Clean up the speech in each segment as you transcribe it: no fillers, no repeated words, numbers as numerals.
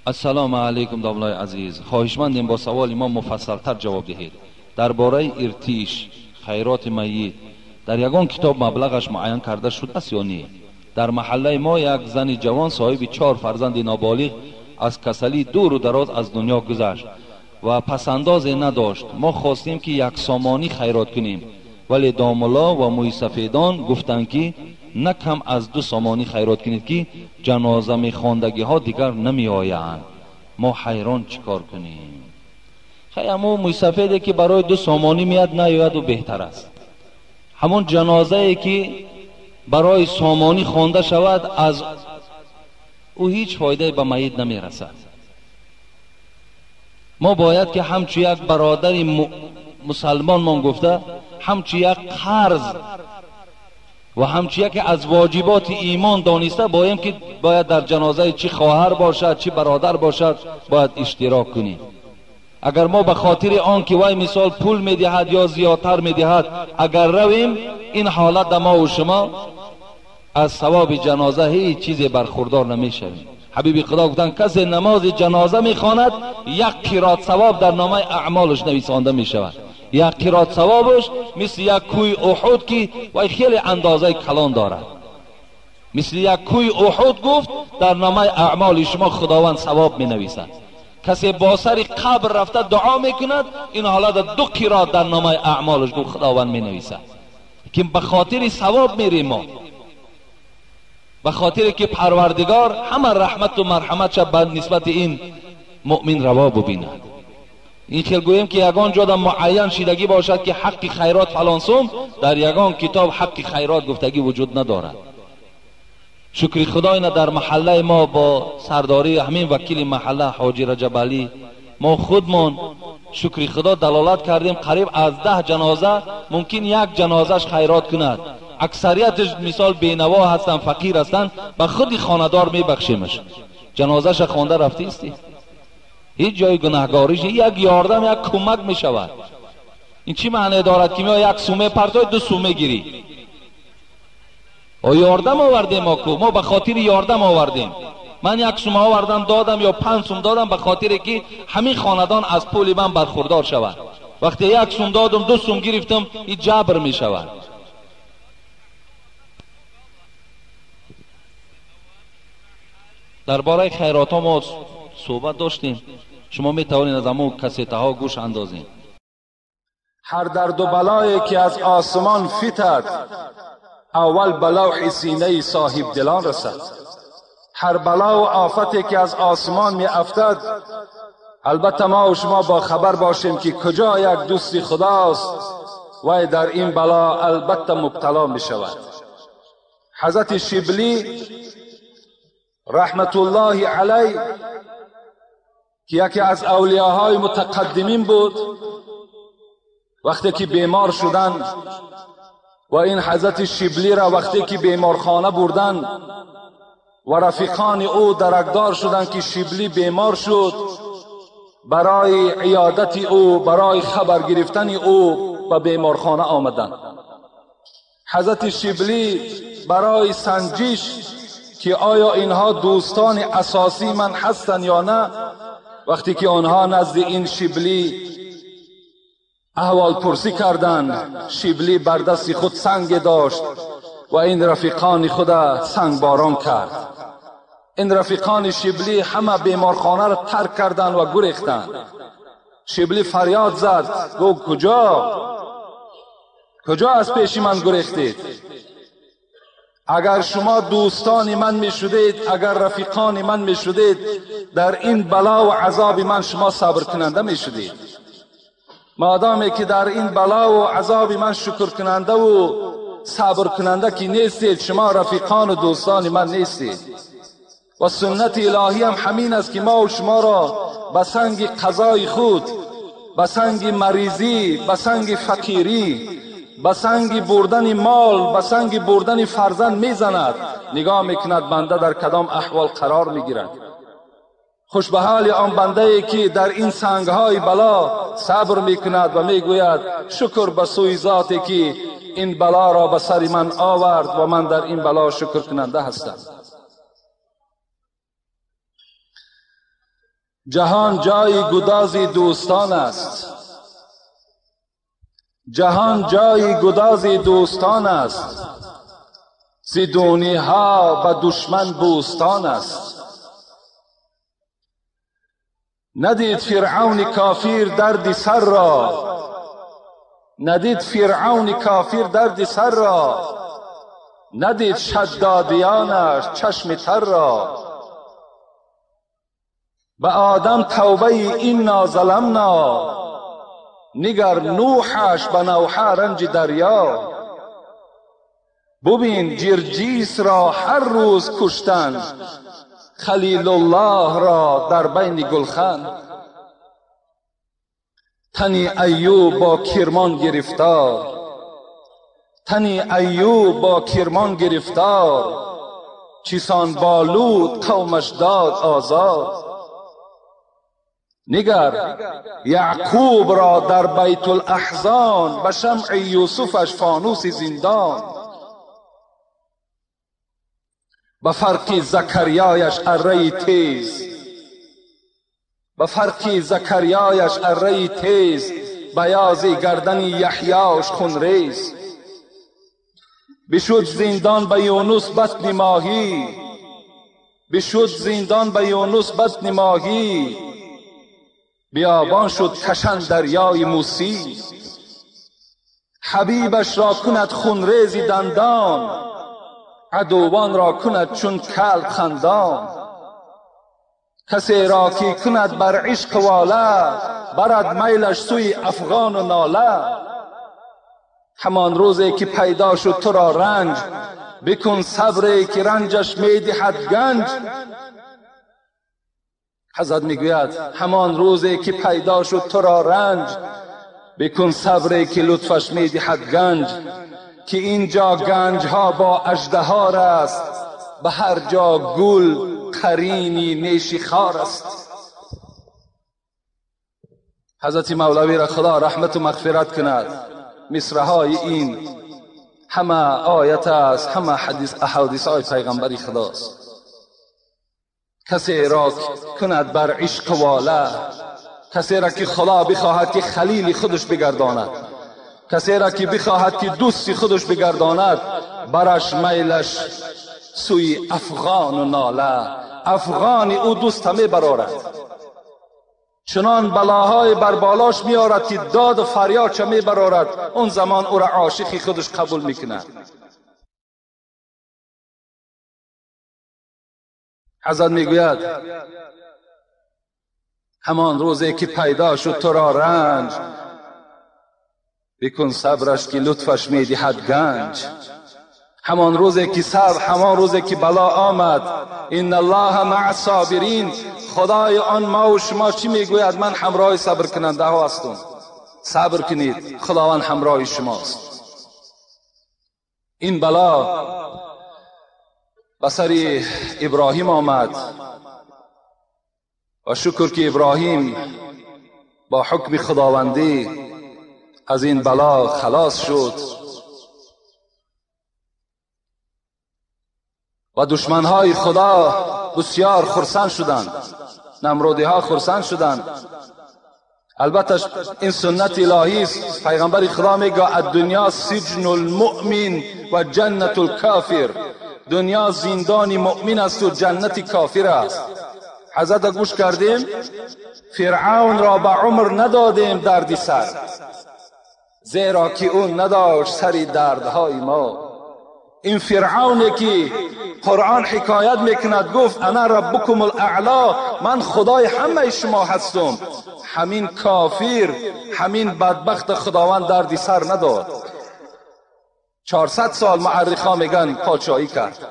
Ассалому алайкум домлаи азиз, хоҳишмандем бо саволи мо муфассалтар ҷавоб диҳед. Дар бораи иртиш, хайроти майит дар ягон китоб маблағаш муайян карда шудааст ё не? Дар маҳаллаи мо як зани ҷавон соҳиби 4 фарзанди ноболиғ аз касалии дуру дароз аз дунё гузашт ва пасандозе надошт. Мо хостем ки як сомонӣ хайрот кунем, вале домулло ва мӯйсафедон гуфтанд ки на кам аз 2 сомонӣ хайрот кунед ки ҷаноза мехондагиҳо дигар намеоянд. Мо ҳайрон чӣ кор кунем? Хай, ҳамон мӯйсафеде ки барои 2 сомонӣ меяд наояд, ӯ беҳтар аст. Ҳамон ҷанозае ки барои сомонӣ хонда шавад, аз ӯ ҳеҷ фоидае ба майит намерасад. Мо бояд ки ҳамчу як бародари мусалмонмон гуфта, ҳамчу як қарз ва ҳамчу яке аз воҷиботи имон дониста боем ки бояд дар ҷанозаи чӣ хоҳар бошад, чӣ бародар бошад, бояд иштирок кунем. Агар мо ба хотири он ки вай мисол пул медиҳад ё зиёдтар медиҳад, агар равем, ин ҳолат да мо ва шумо аз савоби ҷаноза ҳеҷ чизе бархурдор намешавем. Ҳабиби Худо гуфтанд касе намози ҷаноза мехонад, як қирот савоб дар номаи аъмолаш нависонда мешавад. Як қирот савобаш мисли як кӯи Уҳуд ки вай хеле андозаи калон дорад, мисли як кӯи Уҳуд гуфт дар номаи аъмоли шумо Худованд савоб менависад. Касе бо сари қабр рафта дуо мекунад, ин ҳолат 2 қирот дар номаи аъмолаш гуфт Худованд менависад. Лекин ба хотири савоб мерем мо, ба хотире ки Парвардигор ҳама раҳмату марҳаматша ба нисбати ин муъмин раво бубинад. Ин хел гӯем ки ягон ҷода муайян шидагӣ бошад ки ҳаққи хайрот фалон сум, дар ягон китоб ҳаққи хайрот гуфтагӣ вуҷуд надорад. Шукри Худо ина дар маҳаллаи мо бо сардории ҳамин вакили маҳалла ҳоҷи Раҷабалӣ мо худмон шукри Худо далолат кардем, қариб аз 10 ҷаноза мумкин як ҷанозаш хайрот кунад. Аксариятш мисол бенаво ҳастанд, фақир ҳастанд, ба худи хонадор мебахшемаш. Ҷанозаша хонда рафтисти, ҳеҷ ҷои гунаҳгориш, як ёрдам, як кӯмак мешавад. Ин чӣ маъне дорад ки мео як суме партой, 2 суме гирӣ? О ёрдам овардем мо ку, мо ба хотири ёрдам овардем. Ман як сум овардам додам ё 5 сум додам ба хотире ки ҳамин хонадон аз пули ман бархурдор шавад. Вақте як сум додам, 2 сум гирифтам, ин ҷабр мешавад. Дар бораи хайротҳо мо суҳбат доштем, шумо метавонед аз ҳамон кассетаҳо гӯш андозед. Ҳар дарду балое ки аз осмон фитад, аввал ба лавҳи синаи соҳибдилон расад. Ҳар балову офате ки аз осмон меафтад, албатта мо ва шумо бохабар бошем ки куҷо як дӯсти худост, вай дар ин бало албатта мубтало мешавад. Ҳазрати Шиблӣ раҳматуллоҳи алай ки яке аз авлиёҳои мутақаддимин буд, вақте ки бемор шуданд ва ин ҳазрати Шиблиро вақте ки беморхона бурданд ва рафиқони ӯ даракдор шуданд ки Шиблӣ бемор шуд, барои иёдати ӯ, барои хабар гирифтани ӯ ба беморхона омаданд. Ҳазрати Шиблӣ барои санҷиш ки оё инҳо дӯстони асосии ман ҳастанд ё на, вақте ки онҳо назди ин Шиблӣ аҳволпурсӣ карданд, Шиблӣ бар дасти худ санге дошт ва ин рафиқони худа сангборон кард. Ин рафиқони Шиблӣ ҳама беморхонаро тарк карданд ва гурехтанд. Шиблӣ фарёд зад, гуфт куҷо? Куҷо аз пеши ман гурехтед? Агар шумо дӯстони ман мешудед, агар рафиқони ман мешудед, дар ин бало ва азоби ман шумо сабркунанда мешудед. Модоме ки дар ин бало ва азоби ман шукркунандаву сабркунанда ки нестед, шумо рафиқону дӯстони ман нестед. Ва суннати илоҳӣ ҳам ҳамин аст ки мо ва шуморо ба санги қазои худ, ба санги маризӣ, ба санги фақирӣ, ба санги бурдани мол, ба санги бурдани фарзанд мезанад. Нигоҳ мекунад банда дар кадом аҳвол қарор мегирад. Хуш ба ҳоли он бандае ки дар ин сангҳои бало сабр мекунад ва мегӯяд шукр ба сӯи зоте ки ин балоро ба сари ман овард ва ман дар ин бало шукркунанда ҳастам. جهان جای گداز دوستان است، جهان جای گداز دوستان است، زیدونی ها به دشمن بوستان است. ندید فرعون کافر درد سر را، ندید فرعون کافر درد سر را، ندید شدادیانش چشم تر را. به آدم توبه انا ظلمنا، نگر نوحش به نوحه رنج دریا. ببین جرجیس را هر روز کشتن، خلیل الله را در بین گلخن. تنی ایوب با کرمان گرفتار، تنی ایوب با کرمان گرفتار، چیسان بالود قومش داد آزاد. نگر یعقوب را در بیت الاحزان، به شمع یوسفش فانوس زندان. به فرق زکریایش اره تیز، به فرق زکریایش اره تیز، بیاض گردن یحیاش خونریز. بشد زندان به یونس بطن ماهی، بشد زندان به یونس بطن ماهی، بیابان شد کشن دریای موسی. حبیبش را کند خونریز دندان، عدوان را کند چون کلب خندان. کسی را که کند بر عشق واله، برد میلش سوی افغان و ناله. همان روزی که پیدا شد تو را رنج، بکن صبری که رنجش میدهد گنج. حضرت میگوید همان روزی که پیدا شد تو را رنج، بکن صبری که لطفش میدهد گنج. که اینجا گنج ها با اژدهار است، به هر جا گل قرینی نیشی خار است. حضرت مولوی را خدا رحمت و مغفرت کند. مصرع‌های این همه آیت است، همه حدیث احادیث های پیغمبری خداست. کسی را کند بر عشق واله، کسی را که خدا بخواهد که خلیل خودش بگرداند، کسی را که بخواهد که دوستی خودش بگرداند، برش میلش سوی افغان و ناله. افغان او دوست می برارد، چنان بلاهای بر بالاش میارد که داد و فریاد چه می برارد. اون زمان او را عاشقی خودش قبول میکند. حضرت میگوید همان روزی که پیدا شد تو را رنج، بکن صبرش که لطفش میدهد گنج. همان روزی که صبر، همان روزی که بلا آمد، ان الله مع الصابرین. خدای آن ما و شما چی میگوید؟ من همراه صبر کننده ها هستم. صبر کنید، خداوند همراه شماست. این بلا به سر ابراهیم آمد و شکر که ابراهیم با حکم خداوندی از این بلا خلاص شد و دشمنهای خدا بسیار خرسند شدند، نمرودی ها خرسند شدند. البته این سنت الهی است. پیغمبر خدا میگه الدنیا سجن المؤمن و جنت الکافر. دنیا زندان مؤمن است و جنت کافر است. حضرت گوش کردیم، فرعون را به عمر ندادیم دردی سر، زیرا که او نداشت سری دردهای ما. این فرعونی که قرآن حکایت میکند گفت انا ربکم الاعلا، من خدای همه شما هستم. همین کافر، همین بدبخت خداوند دردی سر نداد. 400 سال معرخا میگن پادشاهی کرد.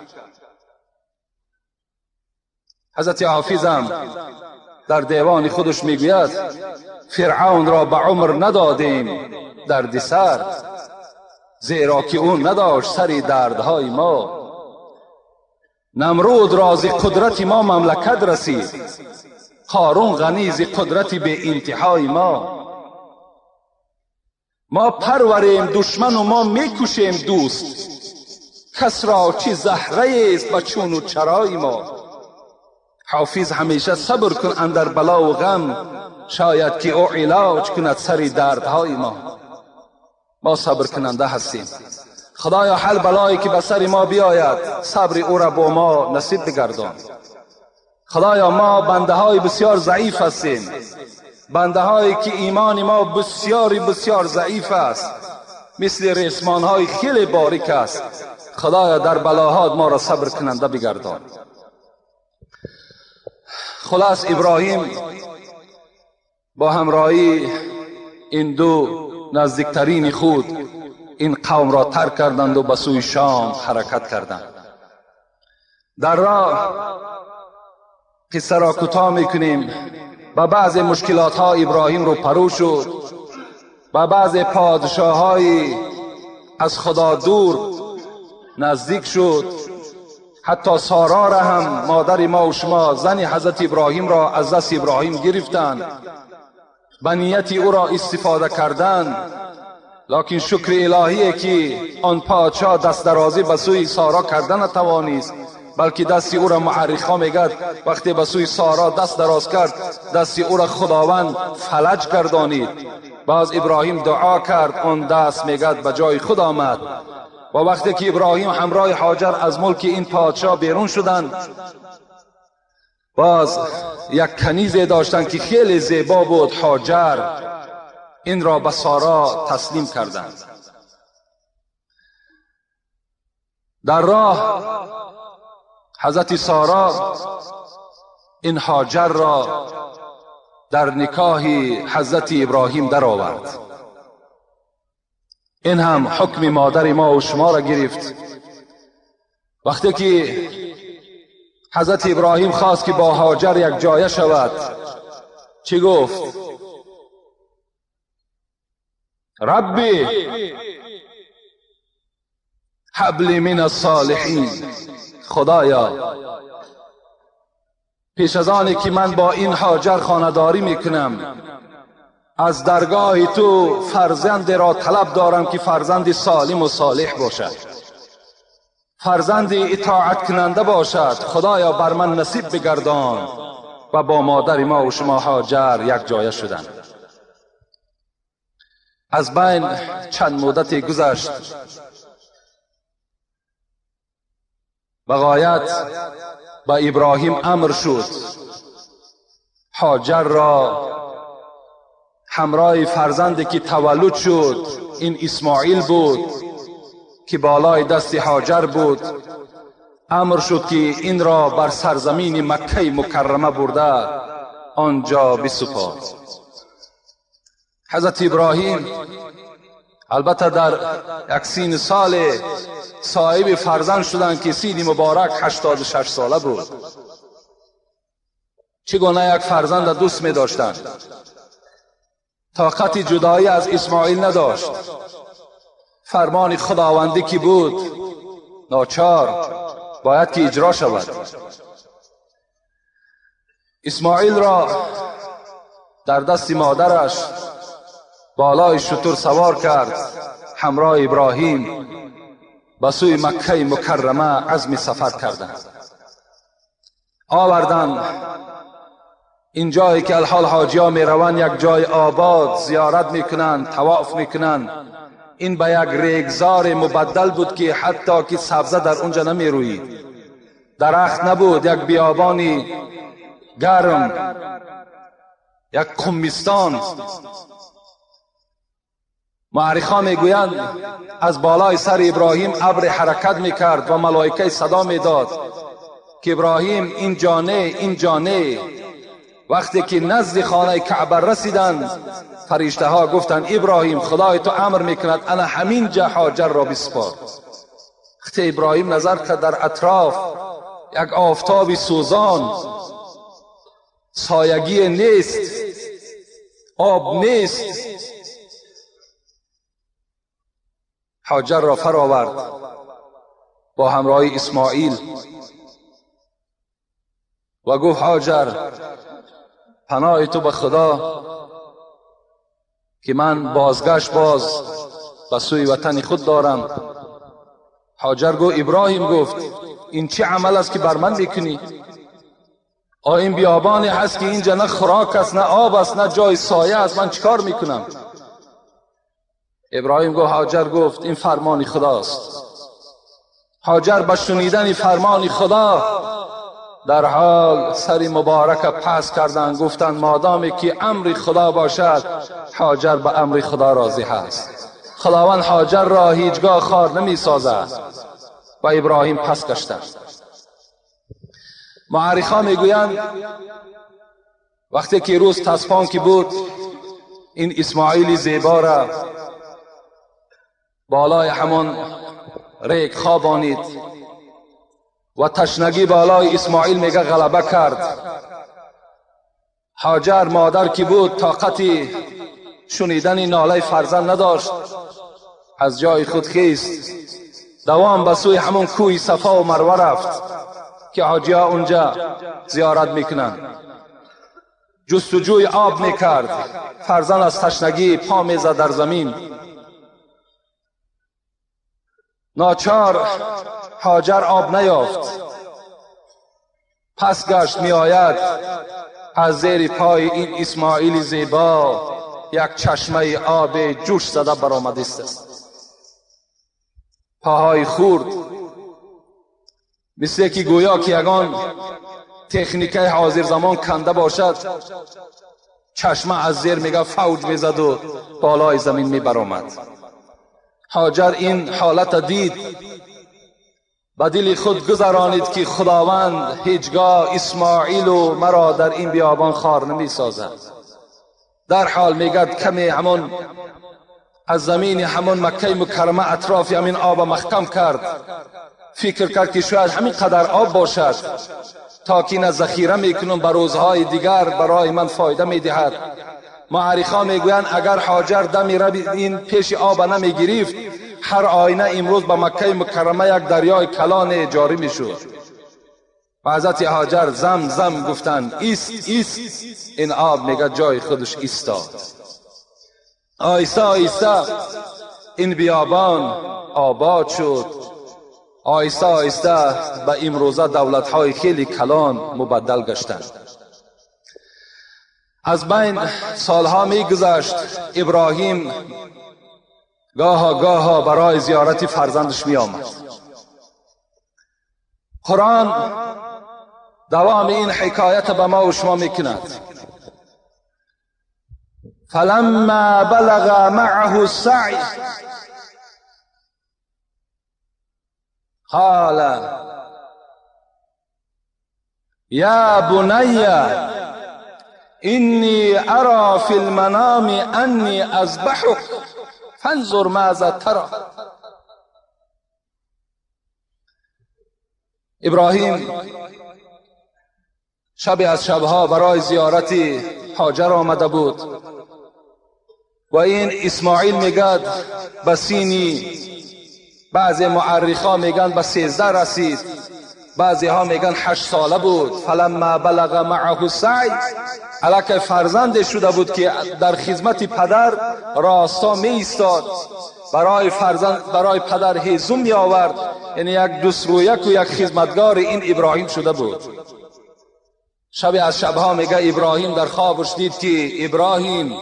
حضرت حافظم در دیوان خودش میگوید فرعون را به عمر ندادیم درد سر، زیرا که او نداشت سری دردهای ما. نمرود را ز قدرت ما مملکت رسید، قارون غنی ز قدرت به انتهای ما. ما پروریم دشمن و ما میکشیم دوست، کس را چی زهره است به چون و چرای ما. حافظ همیشه صبر کن اندر بلا و غم، شاید که او علاج کند سری دردهای ما. ما صبر کننده هستیم. خدایا هر بلایی که به سر ما بیاید صبر او را با ما نصیب بگردان. خدایا ما بنده های بسیار ضعیف هستیم، بنده هایی که ایمان ما بسیار بسیار ضعیف است، مثل ریسمان های خیلی باریک است. خدایا در بلاهات ما را صبر کننده بگردان. خلاص ابراهیم با همراهی این دو نزدیکترین خود این قوم را ترک کردند و به سوی شام حرکت کردند. در راه قصه را کوتاه میکنیم. با بعض مشکلات ها ابراهیم رو پرو شد، با بعض پادشاه های از خدا دور نزدیک شد. حتی سارا را هم، مادر ما و شما، زن حضرت ابراهیم را از دست ابراهیم گرفتند، به نیت او را استفاده کردند. لکن شکر الهیه که آن پادشاه دست درازی به سوی سارا کردن نتوانست، بلکه دست او را معرخا میگد وقتی به سوی سارا دست دراز کرد دست او را خداوند فلج گردانید. باز ابراهیم دعا کرد، آن دست میگد به جای خود آمد. و وقتی که ابراهیم همراه هاجر از ملک این پادشاه بیرون شدند، باز یک کنیزی داشتند که خیلی زیبا بود، هاجر، این را به سارا تسلیم کردند. در راه حضرت سارا این هاجر را در نکاح حضرت ابراهیم در آورد. این هم حکم مادر ما و شما را گرفت. وقتی که حضرت ابراهیم خواست که با هاجر یک جایه شود، چی گفت؟ ربی هب لی من الصالحین. خدایا پیش از آنی که من با این هاجر خانه‌داری میکنم از درگاه تو فرزند را طلب دارم که فرزند سالم و صالح باشد، فرزند اطاعت کننده باشد. خدایا بر من نصیب بگردان. و با مادر ما و شما هاجر یک جایه شدند. از بین چند مدتی گذشت، بغایت با ابراهیم امر شد هاجر را همراه فرزندی که تولد شد، این اسماعیل بود که بالای دست هاجر بود، امر شد که این را بر سرزمین مکه مکرمه برده آنجا بسپارد. حضرت ابراهیم البته در یک سین سال صاحب فرزند شدند که سین مبارک 86 ساله بود. چگونه یک فرزند دوست می داشتند، طاقت جدایی از اسماعیل نداشت. فرمان خداوندی که بود ناچار باید که اجرا شود. اسماعیل را در دست مادرش بالای شتر سوار کرد، همراه ابراهیم به سوی مکه مکرمه عزم سفر کردند. آوردند این جایی که الحال حاجی ها می روند، یک جای آباد زیارت میکنند، طواف میکنند. این به یک ریگزار مبدل بود که حتی که سبزه در اونجا نمی روید، درخت نبود، یک بیابانی گرم، یک قمستان. معرخا میگویند از بالای سر ابراهیم ابر حرکت میکرد و ملائکه صدا میداد که ابراهیم این جانه، این جانه. وقتی که نزد خانه کعبه رسیدند، فرشته ها گفتند ابراهیم خدای تو امر میکند انا همین جا هاجر را بسپار. وقتی ابراهیم نظر کرد در اطراف یک آفتاب سوزان، سایگی نیست، آب نیست، هاجر را فراورد با همراهی اسماعیل و گفت هاجر پناه تو به خدا که من بازگشت باز به سوی وطن خود دارم. هاجر گفت ابراهیم گفت این چه عمل است که بر من میکنی؟ این بیابانی هست که اینجا نه خوراک است، نه آب است، نه جای سایه است، من چیکار میکنم؟ ابراهیم گفت، هاجر گفت این فرمان خداست. هاجر با شنیدن فرمان خدا در حال سری مبارک پس کردن، گفتند مادامی که امر خدا باشد هاجر به امر خدا راضی هست. خداوند هاجر را هیچگاه خوار نمی سازد. و ابراهیم پس گشتند. معارخا میگویند وقتی که روز تسپان که بود، این اسماعیل زیبا را بالای همان ریگ خوابانید و تشنگی بالای اسماعیل میگه غلبه کرد. هاجر مادر که بود طاقتی شنیدن ناله فرزند نداشت، از جای خود خیست، دوام به سوی همون کوی صفا و مروه رفت که حاجی‌ها اونجا زیارت میکنن. جستجوی آب میکرد، فرزند از تشنگی پا میزد در زمین. ناچار هاجر آب نیافت، پس گشت میآید، از زیر پای این اسماعیل زیبا یک چشمه آب جوش زده برآمده است. پاهای خورد، مثل که گویا که یگان تکنیکه حاضر زمان کنده باشد، چشمه از زیر میگه فوج میزد و بالای زمین میبرآمد. هاجر این حالت دید، به دل خود گذرانید که خداوند هیچگاه اسماعیل و مرا در این بیابان خوار نمی سازد. در حال میگد کمی همون از زمین همون مکه مکرمه اطراف همین آب محکم کرد. فکر کرد که شاید همین قدر آب باشد تا که این ذخیره میکنم به روزهای دیگر برای من فایده میدهد. معارخا میگویند اگر هاجر دمی رب این پیش آب نمیگرفت، هر آینه امروز به مکه مکرمه یک دریای کلان جاری میشد. و حضرت هاجر زم زم گفتند ایست ایست، این آب میگه جای خودش ایستاد. آیسته آیسته این بیابان آباد شد. آیسته آیسته به امروزه دولت‌های خیلی کلان مبدل گشتند. از بین سالها میگذشت، ابراهیم گاها گاها برای زیارت فرزندش می آمد. قرآن دوام این حکایت به ما و شما میکند. فلما بلغ معه السعی قال یا بنی اینی ارى فی المنام انی اذبحک فانظر ماذا ترى. ابراهیم شبی از شبها برای زیارت هاجر آمده بود و این اسماعیل میگد به سینی، بعضی معرخا میگن به 13 رسید، بعضی ها میگن 8 ساله بود. فلما بلغ معه السعی، علاکه فرزند شده بود که در خدمت پدر راستا می ایستاد، برای فرزند برای پدر هیزم می آورد، یعنی یک دوست رویک و یک خدمتگار این ابراهیم شده بود. شب از شبها میگه ابراهیم در خوابش دید که ابراهیم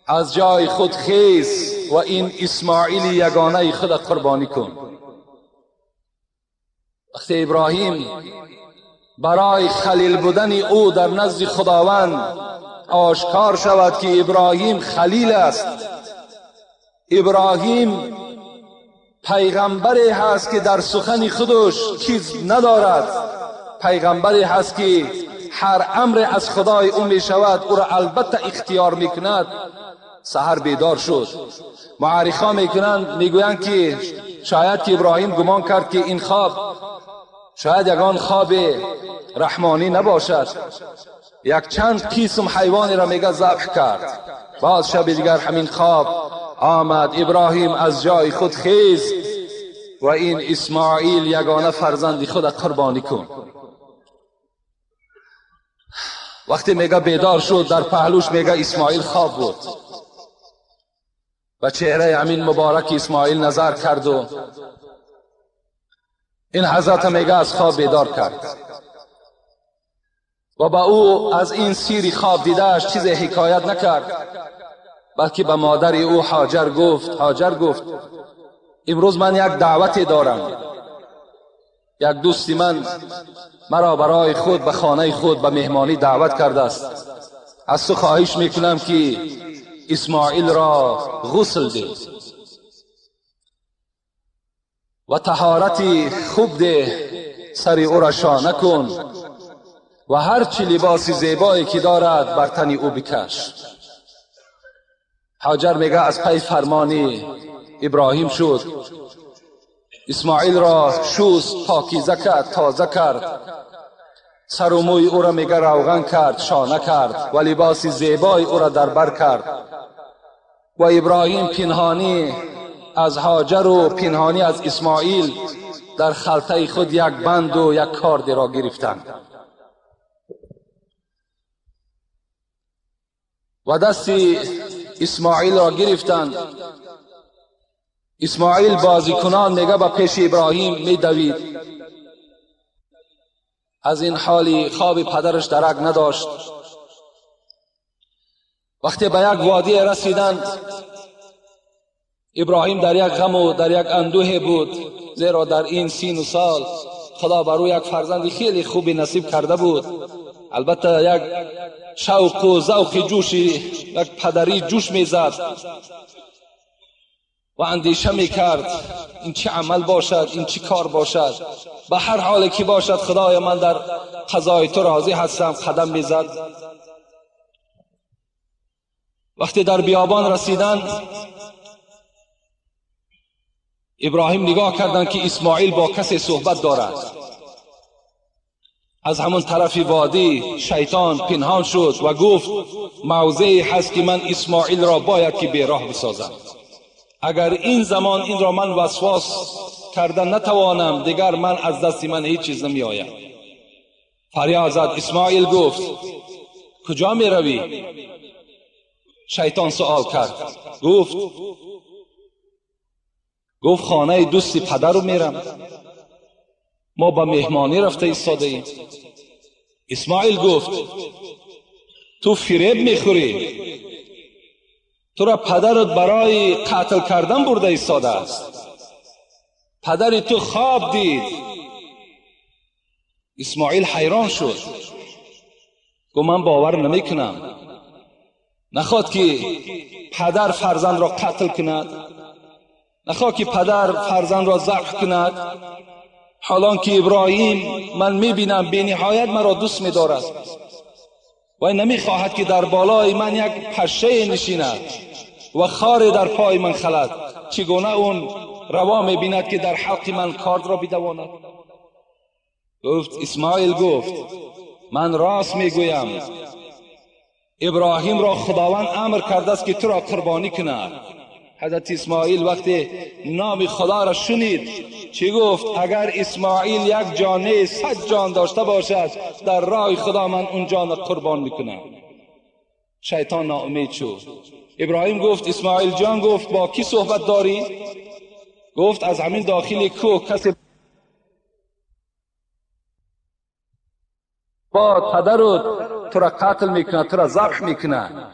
از جای خود خیز و این اسماعیل یگانه خود قربانی کن. وقتی ابراهیم برای خلیل بودن او در نزد خداوند آشکار شود که ابراهیم خلیل است، ابراهیم پیغمبری هست که در سخن خودش چیز ندارد، پیغمبری هست که هر امر از خدای او می شود او را البته اختیار می کند. سحر بیدار شد. معارخا میکنند میگویند که شاید که ابراهیم گمان کرد که این خواب شاید یگان خواب رحمانی نباشد، یک چند قسم حیوانی را میگه ذبح کرد. باز شب دیگر همین خواب آمد، ابراهیم از جای خود خیز و این اسماعیل یگانه فرزند خود قربانی کن. وقتی میگه بیدار شد در پهلوش میگه اسماعیل خواب بود. و چهره همین مبارک اسماعیل نظر کرد و این حضرت میگه از خواب بیدار کرد. و با او از این سیری خواب دیدهش چیز حکایت نکرد، بلکه به مادر او هاجر گفت، هاجر گفت امروز من یک دعوتی دارم، یک دوستی من مرا برای خود به خانه خود به مهمانی دعوت کرده است، از تو خواهش میکنم که اسماعیل را غسل ده و طهارتی خوب ده، سر او را شانه کن و هر چی لباس زیبایی که دارد بر تن او بکش. هاجر میگه از پی فرمانی ابراهیم شد، اسماعیل را شست، پاکیزه کرد، تازه کرد، سر و موی او را میگه روغن کرد، شانه کرد و لباس زیبای او را در بر کرد. و ابراهیم پنهانی از هاجر و پنهانی از اسماعیل در خلطه خود یک بند و یک کارد را گرفتند و دست اسماعیل را گرفتند. اسماعیل بازیکنان میگه به پیش ابراهیم میدوید، از این حالی خواب پدرش درک نداشت. وقتی به یک وادی رسیدند، ابراهیم در یک غم و در یک اندوه بود، زیرا در این سین و سال خدا بر او یک فرزند خیلی خوبی نصیب کرده بود. البته یک شوق و ذوق جوشی، یک پدری جوش میزد و اندیشه میکرد این چه عمل باشد، این چه کار باشد، به هر حال که باشد خدای من در قضای تو راضی هستم. قدم میزد. وقتی در بیابان رسیدند، ابراهیم نگاه کردند که اسماعیل با کسی صحبت دارد. از همون طرف وادی شیطان پنهان شد و گفت موضعی هست که من اسماعیل را باید که بیراه بسازم، اگر این زمان این را من وسواس کرده نتوانم دیگر من از دست من هیچ چیز نمی آید. فریاد زد. اسماعیل گفت کجا می روی؟ شیطان سوال کرد. گفت خانه دوستی پدر رو میرم، ما با مهمانی رفته ایستاده ایم. اسماعیل گفت تو فریب میخوری، تو را پدرت برای قتل کردن برده ایستاده است، پدر تو خواب دید. اسماعیل حیران شد، گفت من باور نمیکنم، نخواد که پدر فرزند را قتل کند، نخواد که پدر فرزند را ذبح کند، حالان که ابراهیم من میبینم بی نهایت مرا دوست میدارد و نمیخواهد که در بالای من یک پشه نشیند و خار در پای من خلد، چگونه اون روا میبیند که در حق من کارد را بدواند؟ گفت اسماعیل گفت من راست میگویم، ابراهیم را خداوند امر کرده است که تو را قربانی کند. حضرت اسماعیل وقتی نام خدا را شنید چی گفت؟ اگر اسماعیل یک جانه 100 جان داشته باشد در راه خدا من اون جان را قربان میکنم. شیطان ناامید شد. ابراهیم گفت اسماعیل جان، گفت با کی صحبت داری؟ گفت از همین داخل کوه کسی با پدرت تو را قتل میکنه، تو را ذبح میکنه.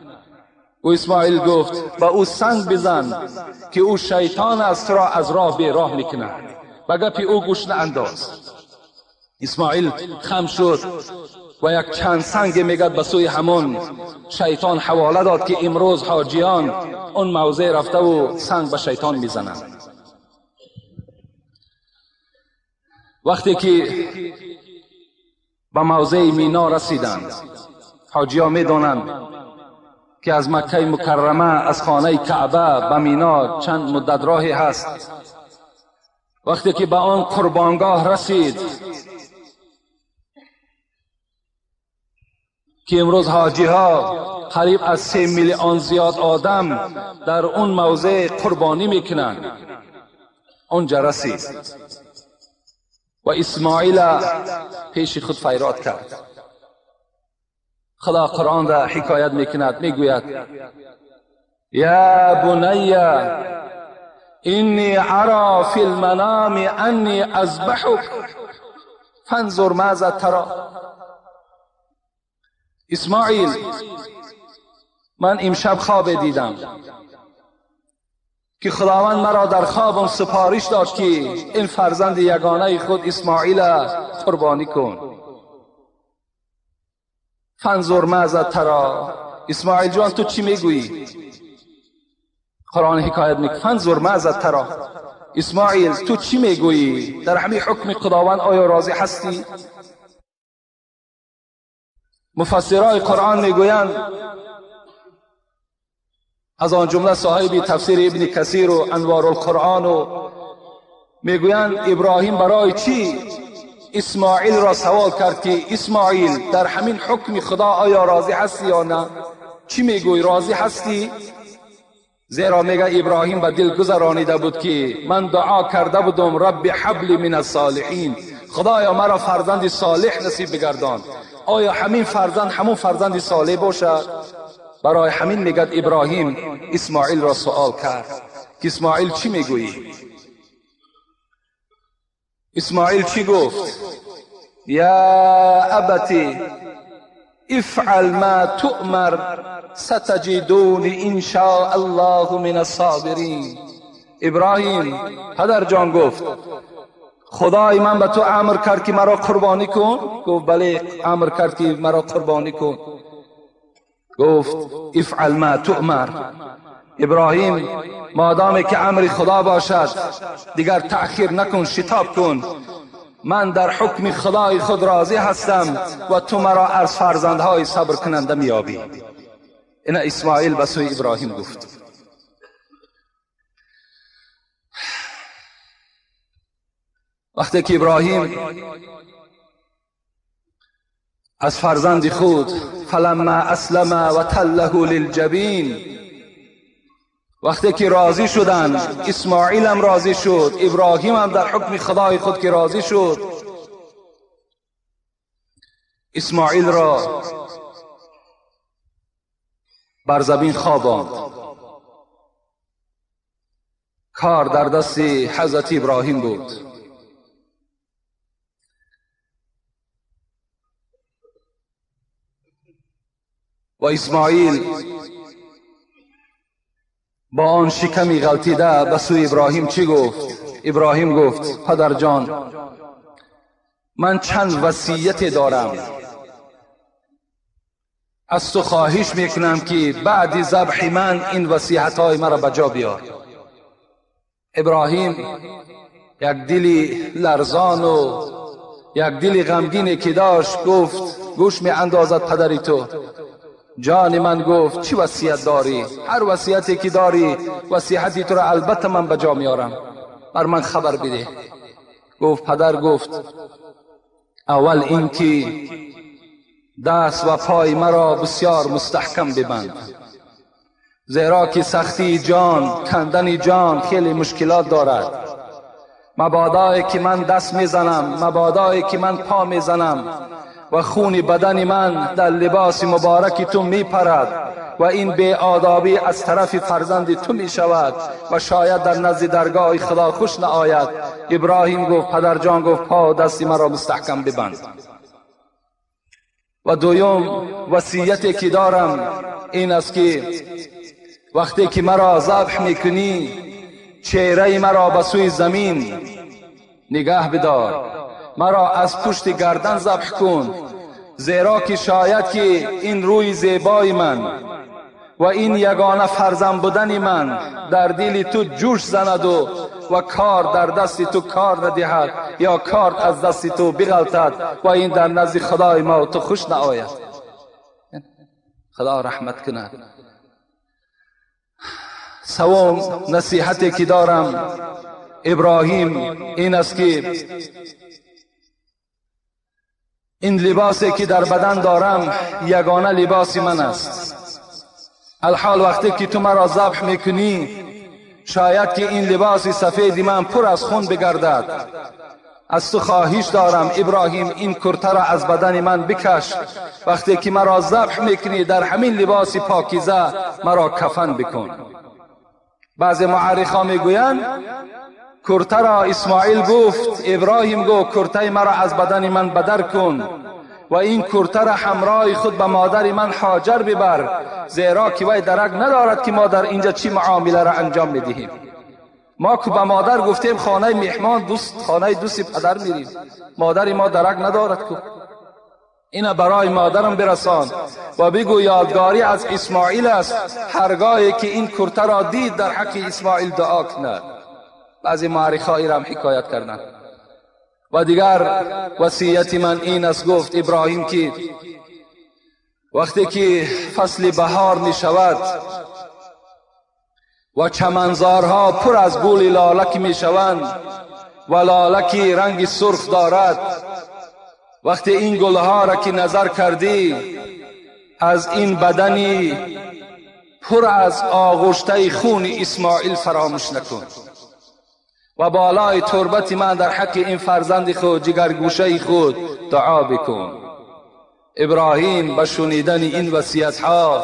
او اسماعیل گفت با او سنگ بزن که او شیطان است، تو را از راه به راه میکند، به گپ او گوش نانداز. اسماعیل خم شد و یک چند سنگ میگد به سوی همون شیطان حواله داد که امروز حاجیان اون موضع رفته و سنگ به شیطان میزنند. وقتی که به موضع مینا رسیدند، حاجیان میدانند که از مکه مکرمه از خانه کعبه به مینا چند مدت راهی هست. وقتی که به آن قربانگاه رسید که امروز حاجی ها قریب از 3 میلیون زیاد آدم در اون موضع قربانی میکنند، اونجا رسید و اسماعیل پیش خود فریاد کرد. خدا قرآن را حکایت میکند، میگوید یا بنی انی ارا فی المنام انی اذبحک فانظر ماذا ترى. اسماعیل، من امشب خواب دیدم که خداوند مرا در خوابم سپارش داد که این فرزند یگانه خود اسماعیل قربانی کن. فانظر ماذا ترا. اسماعیل جان تو چی میگویی؟ قرآن حکایت میکنه فانظر ماذا ترا. اسماعیل تو چی میگویی؟ در همین حکم خداوند آیا راضی هستی؟ مفسرای قرآن میگویند، از آن جمله صاحب تفسیر ابن کثیر و انوار القرآن و میگویند ابراهیم برای چی اسماعیل را سوال کرد که اسماعیل در همین حکم خدا آیا راضی هستی یا نه؟ چی میگویی؟ راضی هستی؟ زیرا میگه ابراهیم به دل گذرانیده بود که من دعا کرده بودم رب حبل من الصالحین، خدایا مرا فرزند صالح نصیب بگردان. آیا همین فرزند همون فرزند صالح باشد؟ برای همین میگه ابراهیم اسماعیل را سوال کرد که اسماعیل چی میگویی؟ اسماعیل چی گفت؟ یا ابتی افعل ما تؤمر ستجدونی ان شاء الله من الصابرین. ابراهیم پدر جان گفت خدای من به تو امر کرد که مرا قربانی کن؟ گفت بله امر کرد که مرا قربانی کن. گفت افعل ما تؤمر. ابراهیم مادامی که امر خدا باشد دیگر تأخیر نکن، شتاب کن. من در حکم خدای خود راضی هستم و تو مرا از فرزندهای صبر کننده میابی. این اسماعیل به سوی ابراهیم گفت. وقتی که ابراهیم از فرزند خود فلما اسلم و تله للجبین، وقتی که راضی شدند، اسماعیل هم راضی شد، ابراهیم هم در حکم خدای خود که راضی شد، اسماعیل را بر زمین خواباند. کار در دست حضرت ابراهیم بود. و اسماعیل با آن شکمی غلطیده به سوی ابراهیم چی گفت؟ ابراهیم گفت پدر جان من چند وصیت دارم، از تو خواهش میکنم که بعد ذبح من این وصیت های مرا به جا بیار. ابراهیم یک دلی لرزان و یک دلی غمگینی که داشت گفت گوش می اندازد پدری تو. جان من گفت چی وصیت داری؟ هر وصیتی که داری وصیتی تو را البته من به جا میارم، بر من خبر بده. گفت پدر گفت اول اینکه دست و پای مرا بسیار مستحکم ببند، زیرا که سختی جان، کندن جان خیلی مشکلات دارد. مبادایی که من دست میزنم، مبادایی که من پا میزنم و خون بدن من در لباس مبارک تو میپرد و این بی آدابی از طرف فرزند تو میشود و شاید در نزد درگاه خدا خوش نآید. ابراهیم گفت پدر جان گفت پا دستی مرا مستحکم ببند. و دویم وصیتی که دارم این است که وقتی که مرا ذبح میکنی چهره مرا به سوی زمین نگاه بدار، مرا از پشت گردن ذبح کن، زیرا که شاید که این روی زیبای من و این یگانه فرزند بودن من در دل تو جوش زند و کار در دست تو کار ندهد یا کار از دست تو بغلطد و این در نزد خدای ما تو خوش نآید. خدا رحمت کند. سوم نصیحتی که دارم ابراهیم این است که این لباسی که در بدن دارم یگانه لباس من است. الحال وقتی که تو مرا ذبح میکنی شاید که این لباس سفید من پر از خون بگردد. از تو خواهش دارم ابراهیم این کرته را از بدن من بکش، وقتی که مرا ذبح میکنی در همین لباس پاکیزه مرا کفن بکن. بعضی معرخا میگویند کرته را اسماعیل گفت، ابراهیم گفت کرته مرا از بدن من بدر کن، و این کرته را همراه خود به مادر من هاجر ببر، زیرا که وی درک ندارد که ما در اینجا چی معامله را انجام میدهیم. ما که به مادر گفتیم خانه مهمان دوست، خانه دوست پدر میریم، مادر ما درک ندارد که. اینا برای مادرم برسان و بگو یادگاری از اسماعیل است، هرگاهی که این کرته را دید در حق اسماعیل دعا کند. بعضی مؤرخ‌ها را هم حکایت کردند. و دیگر وصیت من این است، گفت ابراهیم که وقتی که فصل بهار می شود و چمنزارها پر از گل لالک می شوند و لالکی رنگ سرخ دارد، وقتی این گلها را که نظر کردی از این بدنی پر از آغشته خون اسماعیل فراموش نکن و بالای تربت من در حق این فرزند خود، جگرگوشه خود دعا بکن. ابراهیم به شنیدن این وصیت ها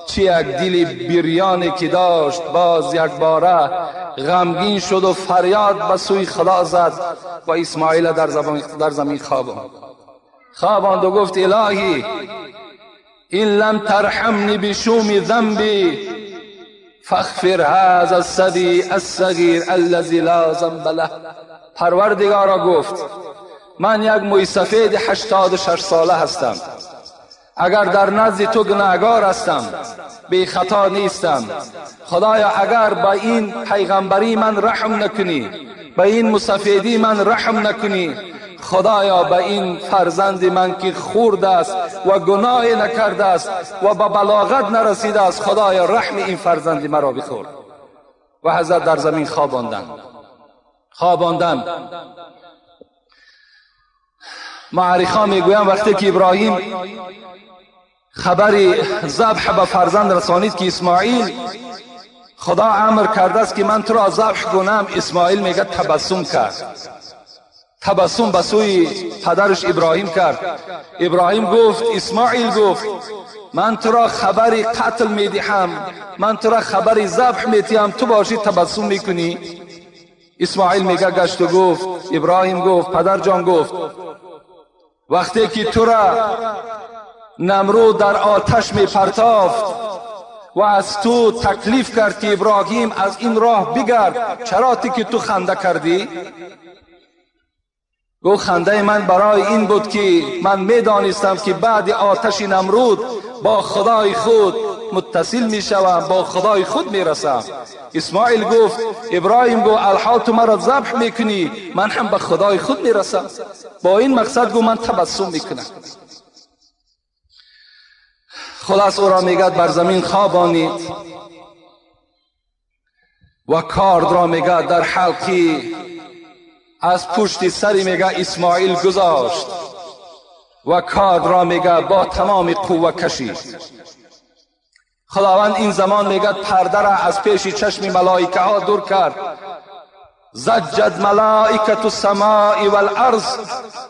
چه یک دل بریانی که داشت، باز یک باره غمگین شد و فریاد به سوی خدا زد و اسماعیل در زمین خواباند. خواباند و گفت الهی این لم ترحمنی بشوم ذنبی فاغفر هذا الصبی الصغیر الذی لا ذنب له. پروردگارا گفت من یک موی سفید 86 ساله هستم، اگر در نزد تو گناهگار هستم، بی خطا نیستم، خدایا اگر با این پیغمبری من رحم نکنی، به این مسفیدی من رحم نکنی، خدایا به این فرزند من که خورد است و گناه نکرده است و به بلاغت نرسیده است، خدایا رحم این فرزند مرا بخور. و حضرت در زمین خواباندند. خواباندند. معارخا میگویند وقتی که ابراهیم خبر ذبح به فرزند رسانید که اسماعیل، خدا امر کرده است که من تو را ذبح کنم، اسماعیل میگه تبسم کرد، تبسم به سوی پدرش ابراهیم کرد. ابراهیم گفت، اسماعیل گفت من تو را خبر قتل میدهم، من تو را خبر ذبح میدهم، تو باشی تبسم میکنی؟ اسماعیل میگه گشت و گفت، ابراهیم گفت، پدر جان گفت وقتی که تو را نمرود در آتش میپرتافت و از تو تکلیف کرد که ابراهیم از این راه بگرد، چرا که تو خنده کردی؟ گفت خنده من برای این بود که من میدانستم که بعد آتش نمرود با خدای خود متصل میشوم، با خدای خود میرسم. اسماعیل گفت، ابراهیم گفت الحال تو مرا ذبح میکنی، من هم به خدای خود میرسم. با این مقصد گفت من تبسم میکنم. خلاص او را میگد بر زمین خوابانید و کارد را میگد در حلقی از پشت سری میگه اسماعیل گذاشت و کارد را میگه با تمام قوه کشید. خداوند این زمان میگه پرده را از پیش چشم ملائکه ها دور کرد. زجد ملائکة السماء والارض،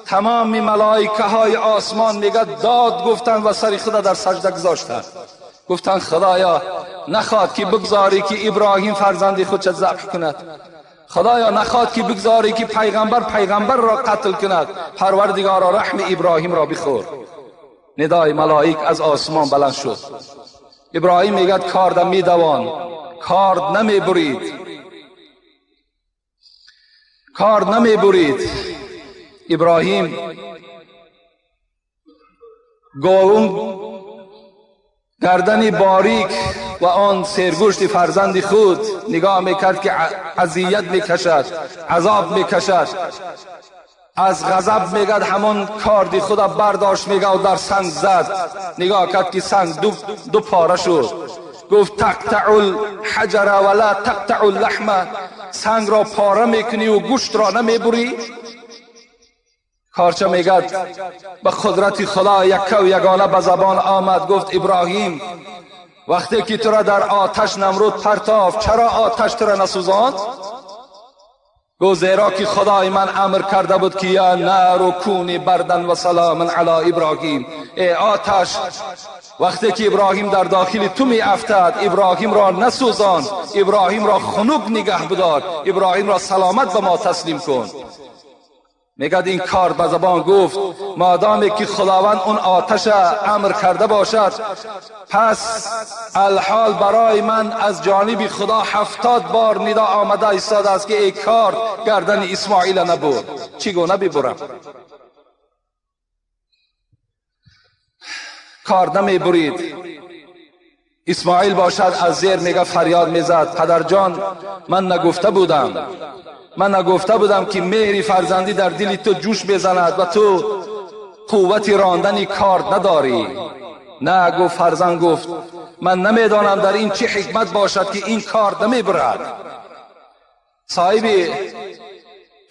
تمام ملائکه های آسمان میگه داد گفتند و سر خدا در سجده گذاشتند. گفتند خدایا نخواد که بگذاری که ابراهیم فرزند خود ذبح کند، خدایا نخواد که بگذاری که پیغمبر را قتل کند، پروردگارا رحم ابراهیم را بخور. ندای ملائک از آسمان بلند شد. ابراهیم میگه کاردم میدوان، کارد نمیبرید، کارد نمیبرید. ابراهیم گاون گردن باریک و آن سرگوشت فرزند خود نگاه میکرد که اذیت میکشد، عذاب میکشد، از غضب میگد همون کاردی خود برداشت میگه و در سنگ زد. نگاه کرد که سنگ دو پاره شد. گفت تقطع الحجر ولا تقطع اللحم، سنگ را پاره میکنی و گوشت را نمیبری. کارچه میگد به قدرت خدا یک و یگانه به زبان آمد، گفت ابراهیم وقتی که تو را در آتش نمرود پرتافت، چرا آتش تو را نسوزاند؟ گفت زیرا که خدای من امر کرده بود که یا نار کونی بردن و سلام علی ابراهیم. ای آتش، وقتی که ابراهیم در داخل تو می افتد، ابراهیم را نسوزان، ابراهیم را خنک نگه بدار، ابراهیم را سلامت به ما تسلیم کن. میگد این کار به زبان گفت مادامی که خداوند اون آتش امر کرده باشد، پس الحال برای من از جانب خدا 70 بار ندا آمده ایستاده است که ای کار گردن اسماعیل نبود، چگونه ببرم؟ کار نمیبرید. اسماعیل باشد از زیر میگه فریاد میزد پدر جان، من نگفته بودم که مهری فرزندی در دل تو جوش بزند و تو قوت راندن کار نداری. نه، گفت فرزند، گفت من نمیدانم در این چه حکمت باشد که این کار نمیبرد. صاحب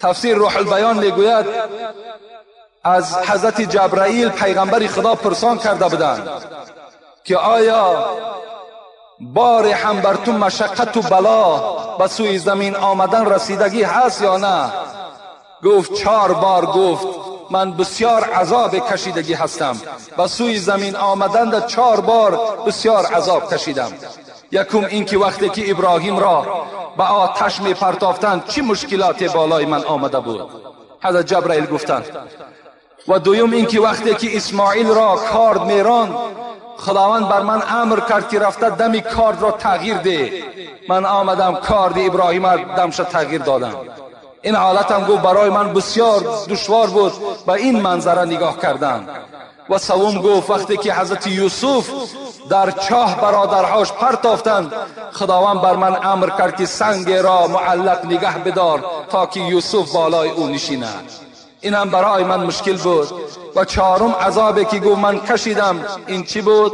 تفسیر روح البیان میگوید از حضرت جبرائیل پیغمبر خدا پرسان کرده بودند که آیا بار هم بر تو مشقت و بلا به سوی زمین آمدن رسیدگی هست یا نه؟ گفت 4 بار گفت من بسیار عذاب کشیدگی هستم، به سوی زمین آمدن در 4 بار بسیار عذاب کشیدم. یکم این که وقتی که ابراهیم را به آتش می پرتافتند چه مشکلات بالای من آمده بود، حضرت جبرائیل گفتند. و دویم این که وقتی که اسماعیل را کارد میراند، خداوند بر من امر کرد که رفته دم کارد را تغییر ده. من آمدم کارد ابراهیم را دمش تغییر دادم. این حالتم گفت برای من بسیار دشوار بود به این منظره نگاه کردن. و سوم گفت وقتی که حضرت یوسف در چاه برادرهاش پرتافتند، خداوند بر من امر کرد که سنگ را معلق نگه بدار تا که یوسف بالای او نشیند. این هم برای من مشکل بود. و چهارم عذابی که گفت من کشیدم این چی بود؟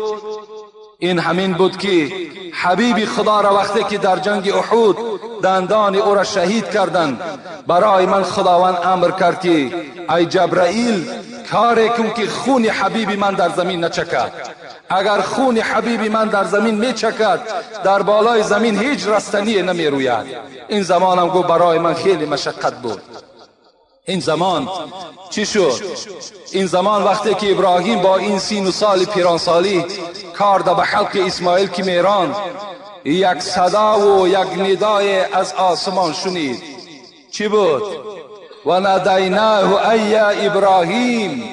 این همین بود که حبیب خدا را وقتی که در جنگ احد دندان او را شهید کردند، برای من خداوند امر کرد که ای جبرائیل کاری کن که خون حبیب من در زمین نچکد. اگر خون حبیب من در زمین میچکد، در بالای زمین هیچ رستنی نمیروید. این زمانم گفت برای من خیلی مشقت بود. این زمان چی شد؟ این زمان وقتی که ابراهیم با این 30 سال پیرانسالی کار به حلق اسماعیل که میراند، یک صدا و یک ندای از آسمان شنید. چی بود؟ و نادیناه ای ابراهیم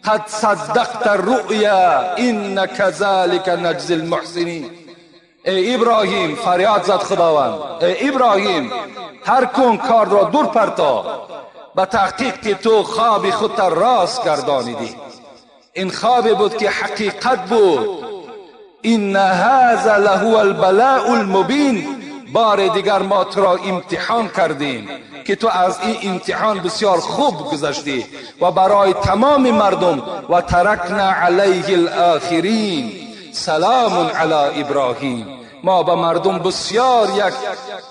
قد صدقت الرؤیا ان كذلك نجزی المحسنین. ای ابراهیم، فریاد زد خداوند، ای ابراهیم ترک کن کار را دور پرتا، به تحقیق که تو خواب خود راست گردانیدی. این خواب بود که حقیقت بود. این هذا لهو البلاء المبین. بار دیگر ما تو را امتحان کردیم که تو از این امتحان بسیار خوب گذشتی و برای تمام مردم. و ترکنا علیه الاخرین سلام علی ابراهیم. ما به مردم بسیار یک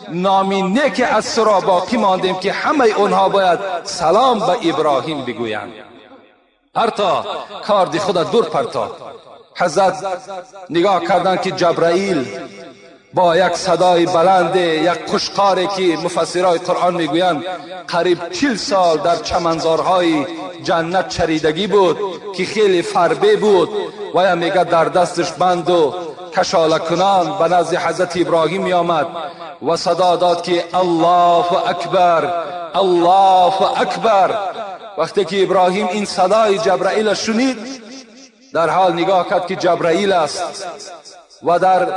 نامی نیک از سرا باقی ماندیم که همه اونها باید سلام به ابراهیم بگویند. پرتا کاردی خود دور پرتا. حضرت نگاه کردند که جبرائیل با یک صدای بلند، یک قشقاری که مفسرای قرآن میگویند قریب 40 سال در چمنزارهای جنت چریدگی بود که خیلی فربه بود، و یا میگه در دستش بند و کشاله کنان به نزد حضرت ابراهیم می آمد و صدا داد که الله اکبر، الله اکبر. وقتی که ابراهیم این صدای جبرائیل شنید، در حال نگاه کرد که جبرائیل است و در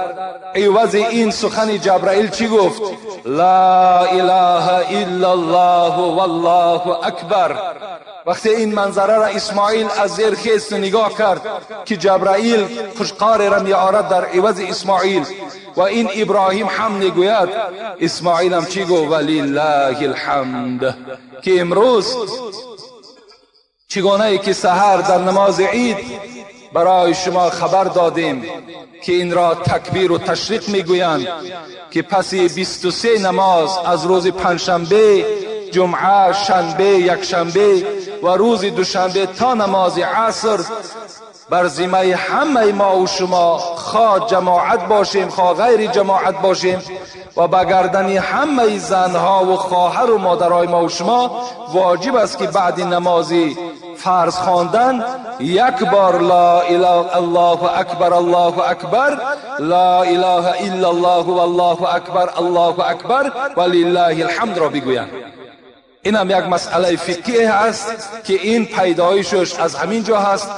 عوض این سخن جبرائیل چی گفت؟ لا اله الا الله والله اکبر. وقتی این منظره را اسماعیل از زیر خیست نگاه کرد که جبرائیل قشقار را میآورد در عوض اسماعیل و این ابراهیم هم میگوید، اسماعیل هم چی گفت؟ ولله الحمد. که امروز چگونه ای که سحر در نماز عید برای شما خبر دادیم که این را تکبیر و تشریق میگویند که پس 23 نماز از روز پنجشنبه، جمعه، شنبه، یکشنبه و روز دوشنبه تا نماز عصر بر ذمه همه ما و شما، خواه جماعت باشیم خواه غیر جماعت باشیم، و به گردن همه زنها و خواهر و مادرهای ما و شما واجب است که بعد نماز فرض خواندن یک بار لا اله الله اکبر الله اکبر لا اله الا الله والله اکبر الله اکبر ولله الحمد را بگویند. این هم یک مسئله فقهی است که این پیدایشش از همین جا هست.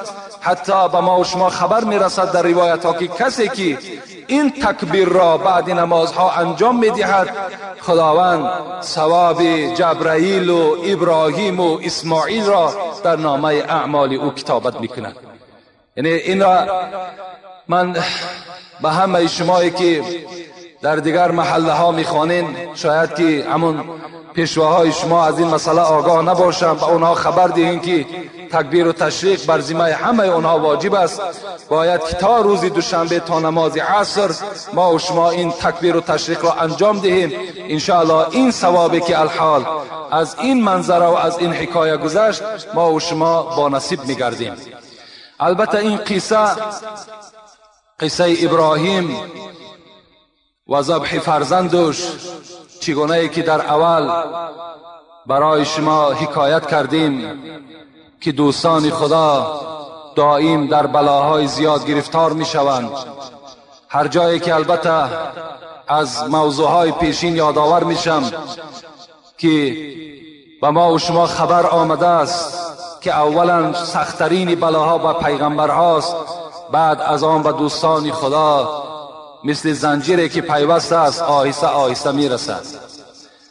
حتی به ما و شما خبر میرسد در روایت ها که کسی که این تکبیر را بعد نمازها انجام میدهد، خداوند ثواب جبرائیل و ابراهیم و اسماعیل را در نامه اعمال او کتابت میکند. یعنی این را من به همه شمایی که در دیگر محله ها میخوانین، شاید که همون پیشواهای شما از این مسئله آگاه نباشند، به اونها خبر دهین که تکبیر و تشریق بر ذمه همه اونها واجب است. باید که تا روز دوشنبه تا نماز عصر ما و شما این تکبیر و تشریق را انجام دهیم. انشاءالله این ثوابی که الحال از این منظره و از این حکایه گذشت، ما و شما با نصیب میگردیم. البته این قصه، قصه ابراهیم و ذبح فرزندش، چگونه که در اول برای شما حکایت کردیم که دوستان خدا دائم در بلاهای زیاد گرفتار می شوند. هر جایی که البته از موضوعهای پیشین یادآور میشم که به ما و شما خبر آمده است که اولا سختترین بلاها به پیغمبرهاست، بعد از آن به دوستان خدا مثل زنجیری که پیوست است آهسته آهسته میرسد.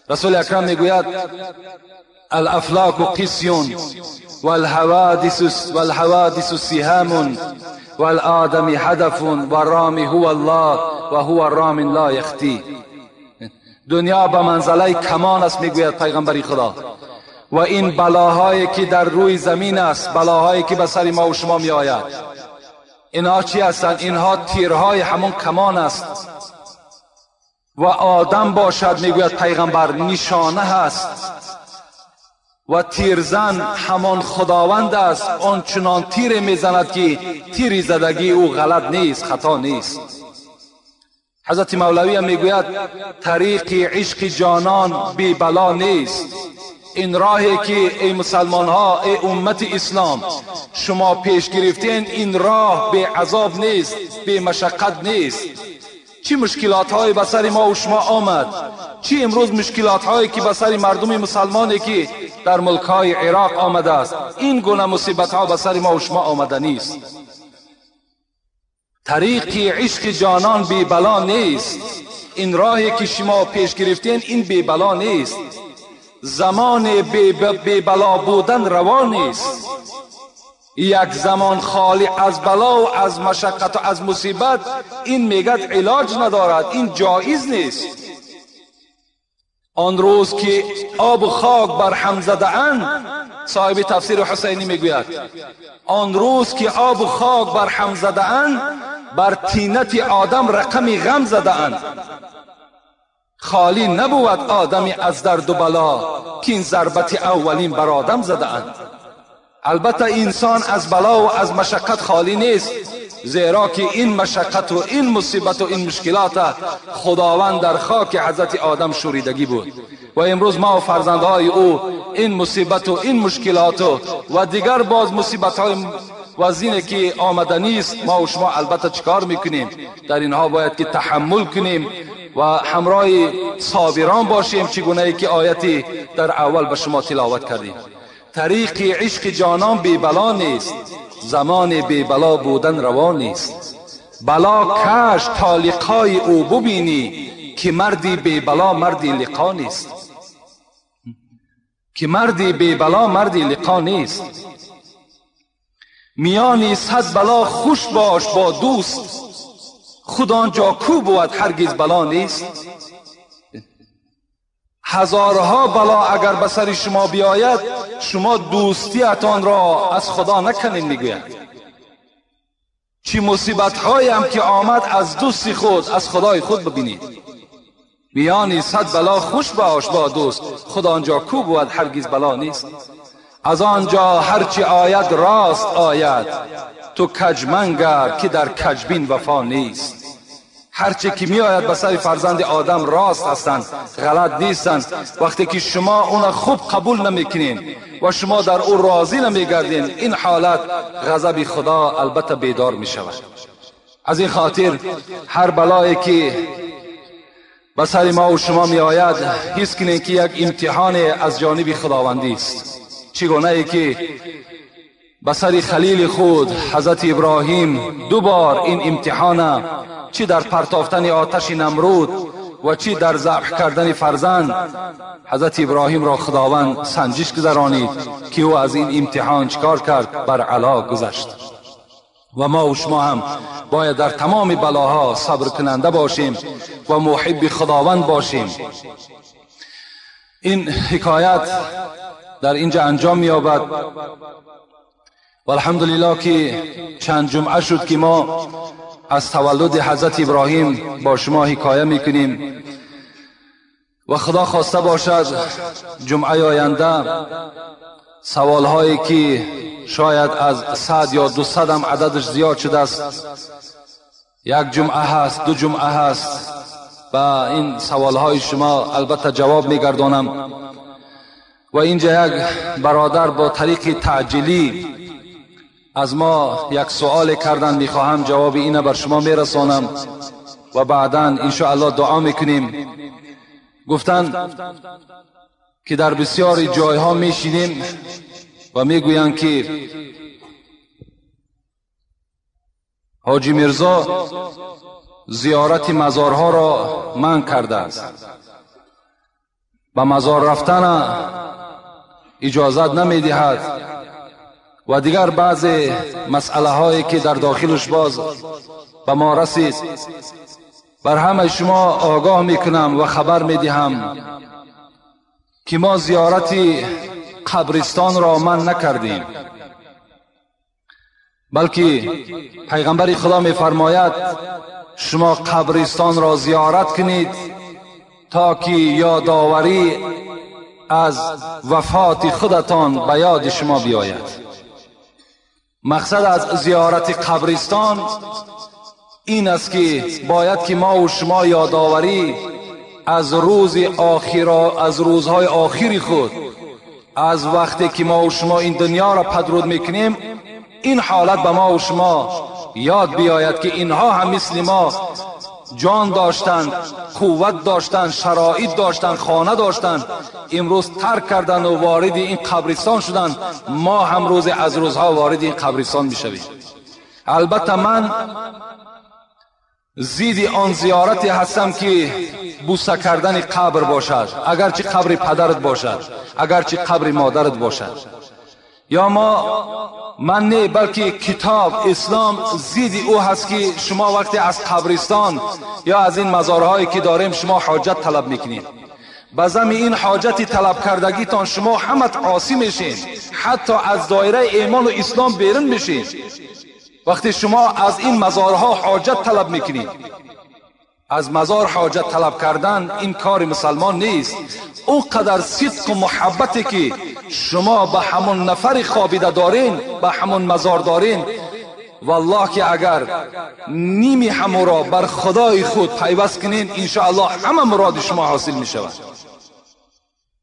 رسول اکرم میگوید الافلاک قسیون والحوادث سهام والآدم هدف والرام هو الله و هو الرام لا یخطی. دنیا به منزله کمان است میگوید پیغمبر خدا، و این بلاهایی که در روی زمین است، بلاهایی که به سر ما و شما می آید، اینها چی هستند؟ اینها تیرهای همون کمان است. و آدم باشد میگوید پیغمبر نشانه هست و تیرزن همان خداوند است، آن چنان تیر میزند که تیر زدگی او غلط نیست، خطا نیست. حضرت مولوی هم میگوید طریق عشق جانان بی بلا نیست. این راهی که ای مسلمان ها، ای امت اسلام شما پیش گرفتین، این راه بی عذاب نیست، بی مشقت نیست. چی مشکلات های به سر ما و شما آمد، چی امروز مشکلات هایی که به سر مردم مسلمانی که در ملک های عراق آمده است، این گونه مصیبت ها به سر ما و شما آمده نیست. طریق عشق جانان بی بلا نیست. این راهی که شما پیش گرفتین این بی بلا نیست. زمان بی بلا بودن روا نیست. یک زمان خالی از بلا و از مشقت و از مصیبت، این میگد علاج ندارد، این جایز نیست. آن روز که آب و خاک بر هم زده اند، صاحب تفسیر حسینی میگوید آن روز که آب و خاک بر هم زده اند، بر تینت آدم رقم غم زده اند. خالی نبود آدمی از درد و بلا، که این ضربت اولین بر آدم زده اند. البته انسان از بلا و از مشقت خالی نیست، زیرا که این مشقت و این مصیبت و این مشکلات خداوند در خاک حضرت آدم شوریدگی بود و امروز ما و فرزندهای او این مصیبت و این مشکلات و دیگر باز مصیبت های وزینه که آمده نیست، ما و شما البته چیکار میکنیم؟ در اینها باید که تحمل کنیم و همراه صابران باشیم، چگونه ای که آیتی در اول به شما تلاوت کردیم. طریق عشق جانان بی بلا نیست، زمان بی بلا بودن روا نیست. بلا کش تا لقای او ببینی، که مردی بی بلا مردی لقا نیست. که مردی بی بلا مردی لقا نیست. میانی صد بلا خوش باش با دوست، خود آنجا کو بود هرگز بلا نیست. هزارها بلا اگر به سر شما بیاید، شما دوستیتان را از خدا نکنید. میگوید چی مصیبت هایم که آمد از دوستی خود، از خدای خود ببینید. میانی صد بلا خوش باش با دوست، خود آنجا کو بود هرگز بلا نیست. از آنجا هرچی آید راست آید، تو کج منگر که در کجبین وفا نیست. هرچی که می آید به سر فرزند آدم راست هستند، غلط نیستند. وقتی که شما اون خوب قبول نمیکنین و شما در او راضی نمیگردین، این حالت غضب خدا البته بیدار می شود. از این خاطر هر بلایی که به سر ما و شما می آید حس کنید که یک امتحان از جانب خداوندی است. چگونه ای که به سر خلیل خود حضرت ابراهیم دو بار این امتحان، چی در پرتافتن آتش نمرود و چی در ذبح کردن فرزند، حضرت ابراهیم را خداوند سنجش گذرانید که او از این امتحان چکار کرد؟ بر علا گذشت. و ما و شما هم باید در تمام بلاها صبر کننده باشیم و محب خداوند باشیم. این حکایت در اینجا انجام می‌یابد و الحمدلله که چند جمعه شد که ما از تولد حضرت ابراهیم با شما حکایه میکنیم و خدا خواسته باشد جمعه آینده سوالهایی که شاید از 100 یا 200 هم عددش زیاد شده است، یک جمعه هست، دو جمعه هست، با این سوالهای شما البته جواب میگردانم. و اینجا یک برادر با طریق تعجیلی از ما یک سوال کردن، میخواهم جواب اینه بر شما میرسانم و بعدا انشاءالله دعا میکنیم. گفتن که در بسیاری جایها میشینیم و میگویند که حاجی میرزا زیارت مزارها را منع کرده است، به مزار رفتن اجازت نمیدهد و دیگر بعض مسئله هایی که در داخلش باز به ما رسید. بر همه شما آگاه میکنم و خبر میدهم که ما زیارت قبرستان را منع نکردیم، بلکه پیغمبر خدا میفرماید شما قبرستان را زیارت کنید تا که یادآوری از وفات خودتان به یاد شما بیاید. مقصد از زیارت قبرستان این است که باید که ما و شما یادآوری از روز آخر، از روزهای آخری خود، از وقتی که ما و شما این دنیا را پدرود میکنیم، این حالت به ما و شما یاد بیاید که اینها هم مثل ما جان داشتند، قوت داشتند، شرایط داشتند، خانه داشتند، امروز ترک کردند و وارد این قبرستان شدند. ما هم روز از روزها وارد این قبرستان میشویم. البته من زید آن زیارتی هستم که بوسه کردن قبر باشد، اگرچه قبر پدرت باشد، اگرچه قبر مادرت باشد، یا ما من نه، بلکه کتاب اسلام زید او هست که شما وقتی از قبرستان یا از این مزارهایی که داریم شما حاجت طلب میکنید، بزم این حاجت طلب کردگیتان شما همت عاصی میشین، حتی از دایره ایمان و اسلام بیرون میشین. وقتی شما از این مزارها حاجت طلب میکنید، از مزار حاجت طلب کردن این کار مسلمان نیست. او قدر صدق و محبتی که شما به همون نفر خوابیده دارین، به همون مزار دارین، والله که اگر نیمی همو را بر خدای خود پیوست کنین، انشاءالله همه مراد شما حاصل می شود.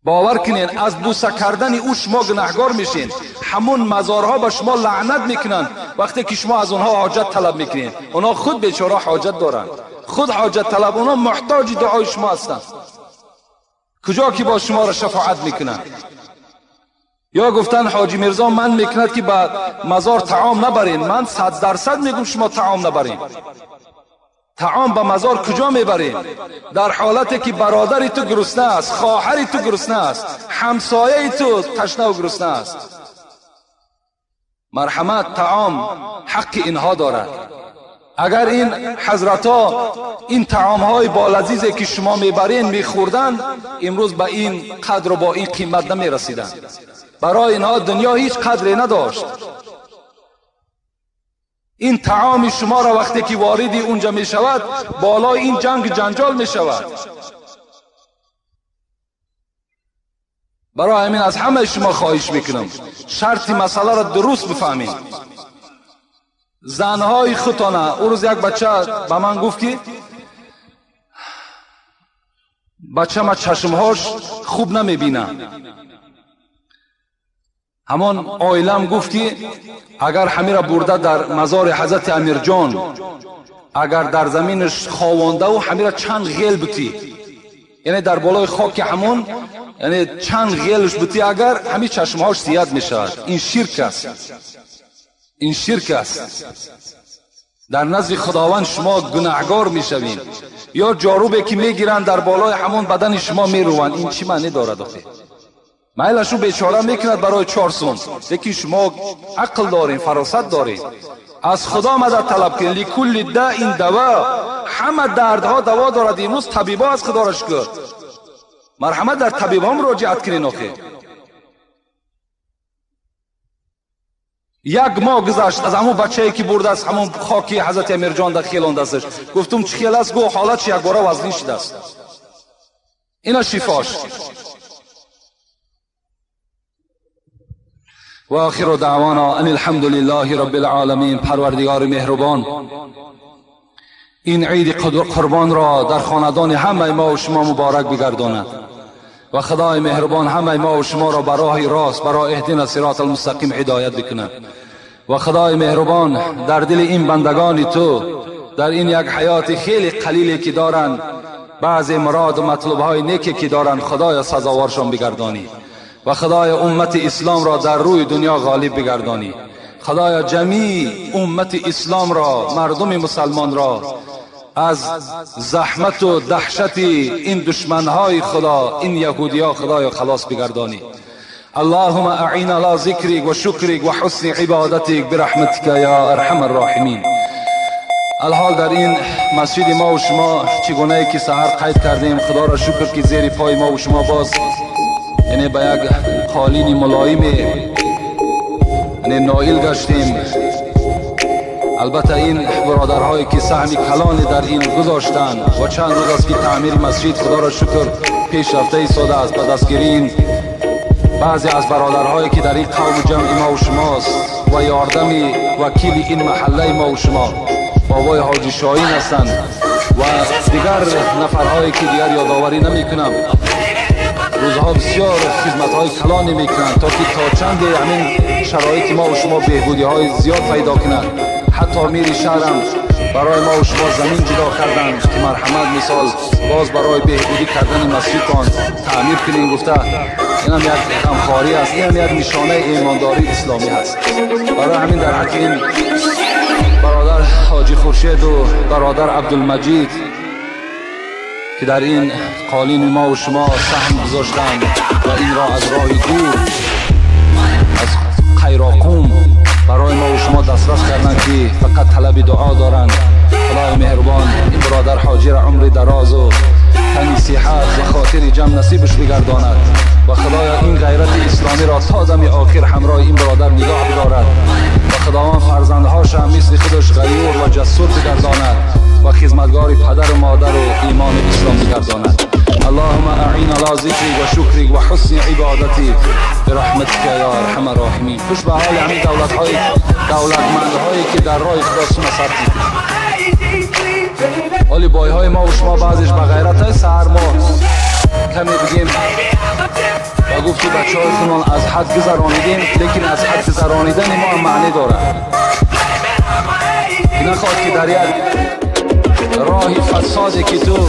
باور کنین از بوسه کردن او شما گناهگار میشین. همون مزارها به شما لعنت میکنن وقتی که شما از اونها حاجت طلب میکنین. اونها خود بیچاره حاجت دارن، خود حاجت طلب، اونها محتاج دعای شما هستن. کجا که با شما را شفاعت میکنن؟ یا گفتن حاجی میرزا من میکند که به مزار طعام نبرین. من 100% میگم شما طعام نبرین. طعام به مزار کجا میبرین؟ در حالتی که برادری تو گرسنه است، خواهری تو گرسنه است، همسایه تو تشنه و گرسنه است. مرحمت طعام حق اینها دارد. اگر این حضرت ها این طعام های با لذیذی که شما میبرین میخوردن، امروز به این قدر و با این قیمت نمیرسیدن. برای اینها دنیا هیچ قدری نداشت. این طعام شما را وقتی که واردی اونجا می شود، بالای این جنگ جنجال می شود. برای همین از همه شما خواهش میکنم شرط مسئله را درست بفهمید. زنهای خودتانه، او روز یک بچه به من گفت که بچه ما چشمهاش خوب نمیبینه. همان آیلم گفت که اگر همه را برده در مزار حضرت امیرجان، اگر در زمینش خوانده و همه را چند غیل بتی، یعنی در بالای خاک همون، یعنی چند غیلش بودی اگر همین چشمهاش زیاد میشود. این شرک است، این شرک است. در نزد خداوند شما گناهگار میشوین. یا جاروبی که میگیرن در بالای همون بدن شما میروند، این چی معنی دارد آخه؟ میلش رو بیچاره میکند برای 4 سوم، لیکن شما عقل دارین، فراست دارین، از خدا مدد طلب کنین. لکل داء دوا، همه دردها دوا دارد. امروز طبیبا از خدا را شکر، مرحمت در طبیبا مراجعت کنین آخه. یک ماه گذشت از همون بچه‌ای که برده است همون خاکی حضرت امیرجان در خیلان دستش، گفتم چی خیل است؟ گفت حالت یک باره وزنی شده است. اینا شفاش. و آخر دعوانا ان الحمد لله رب العالمین. پروردگار مهربان، این عید قربان را در خاندان همه ما و شما مبارک بگرداند و خدای مهربان همه ما و شما را برای راست، برای اهدنا صراط المستقیم هدایت بکند و خدای مهربان در دل این بندگان تو در این یک حیات خیلی قلیلی که دارند، بعضی مراد و مطلب های نیکی که دارند، خدای سزاوارشان بگردانی و خدای امت اسلام را در روی دنیا غالب بگردانی. خدای جمیع امت اسلام را، مردم مسلمان را از زحمت و دهشت این دشمنهای خدا، این یهودیا، خدای خلاص بگردانی. اللهم اعین على ذکرک و شکرک و حسن عبادتک برحمتک یا ارحم الراحمین. الحال در این مسجد ما و شما چگونه که سحر قید کردیم، خدا را شکر که زیر پای ما و شما باز، یعنی به یک قالین ملایم یعنی نائل گشتیم. البته این برادرهایی که سهم کلانی در این گذاشتند و چند روز است که تعمیر مسجد خدا را شکر پیش رفته ایستاده است، به دستگیری این بعضی از برادرهایی که در این قوم جمع ما و شماست و یاردم وکیل این محله ما و شما بابای حاجی شاهین هستند و دیگر نفرهایی که دیگر یادآوری نمی کنم، روزها بسیار خدمت‌های کلانی میکنند تا که تا چند همین شرایط ما و شما بهبودی های زیاد پیدا کنند. حتی میر شهرم برای ما و شما زمین جدا کردند که مرحمت مثال باز برای بهبودی کردن مسجدتان تعمیر کنین گفته. این هم یک غمخواری است، این هم یک نشانه ایمانداری اسلامی است. برای همین در حق این برادر حاجی خورشید و برادر عبدالمجید که در این قالین ما و شما سهم گذاشتند و این را از راه دور از قیراقوم برای ما و شما دسترس کردند که فقط طلب دعا دارند. خدای مهربان این برادر حاجی را عمر دراز و تنی صحت و خاطر جمع نصیبش بگرداند و خدایا این غیرت اسلامی را تا دم آخر همراه این برادر نگاه بدارد و خداوند فرزندهاش هم مثل خودش غیور و جسور بگرداند و خدمتگار پدر و مادر و ایمان اسلام بگرداند. اللهم اعین على ذکرک و شکرک و حسن عبادتک برحمتک یا ارحم الراحمین. خوش به حال همین دولتمندهایی که در راه خدا سوم صرف میکنند. ولی بایهای ما و شما بعضیش به غیرت های سهر ما کمی بگیم و گفتی بچه های خونان از حد گذرانیدیم، لیکن از حد گذرانیدن ما هم معنی دارد. نخواد که در یک راهی فسادی که تو یک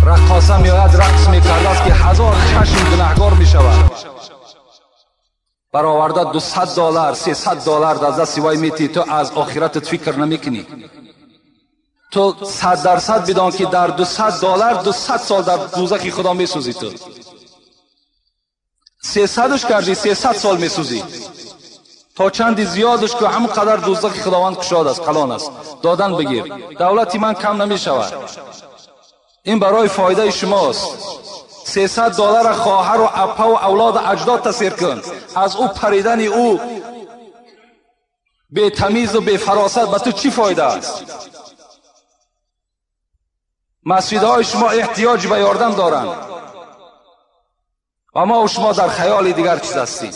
رقاصه میآید رقص میکرده است که 1000 چشم گناهگار میشود، برآورده 200 دلار 300 دلار در دست وای میتی، تو از آخرتت فکر نمیکنی. تو 100% بدان که در 200 دلار 200 سال در دوزخ خدا میسوزی. تو 300ش کردی 300 سال میسوزی. تا چندی زیادش که همون قدر دوزخ خداوند کشاد است، کلان است. دادن بگیر، دولتی من کم نمیشود. این برای فایده شماست. 300 دلار خواهر و اپا و اولاد اجداد تسیر کن، از او پریدن او بی تمیز و بی فراست به تو چی فایده است؟ مسجدهای شما احتیاج به یاردم دارند و ما و شما در خیال دیگر چیز هستیم.